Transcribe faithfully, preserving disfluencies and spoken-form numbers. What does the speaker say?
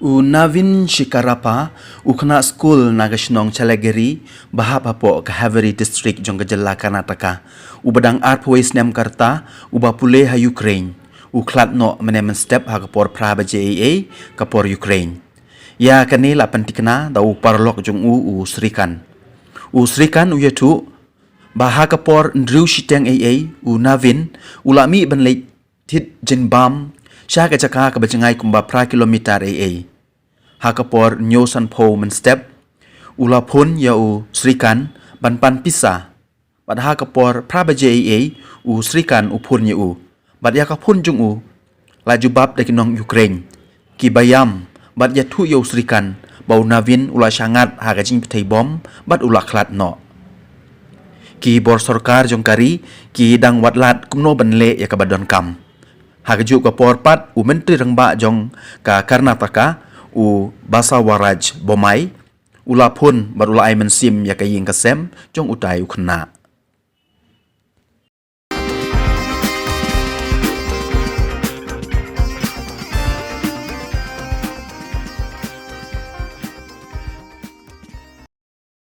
U Navin Shikarappa, u khynnah skul na ka shnong Chalagiri, ba hap hapoh ka Haveri District jong ka jylla Karnataka, uba dang arphew wei snem ka rta, uba pule ha Ukraine, u khlad noh mynne mynstep ha ka por phra baje eiei ka por Ukraine. Ïa kane la pyntikna da u paralok jong u, u Srikan. U Srikan u ïathuh ba ha ka por hynriew shiteng eiei, u Navin u la mih ban leit thied jingbam sha ka jaka kaba jngai kumba phra kilometer eiei. Ha ka por hynñiew sanphew mynstep, u la phone ïa u Srikan ban pan pisa. Bad ha ka por phra baje eiei, u Srikan u phone ïa u. Bad ïa ka phone jong u la jubab da ki nong Ukraine, kiba ïam bad ïathuh ïa u Srikan ba u Navin u la shangat ha ka jingpyrthei bom bad u la khlad noh. Ki bor sorkar jong ka ri ki dang wad lad kumno ban leh ïa kaba donkam. Ha kajuh ka por pat, u Myntri Rangbah jong ka Karnataka, u Basawaraj Bommai, u la phone bad u la ai mynsiem ïa ka ïing ka sem jong utai u khynnah.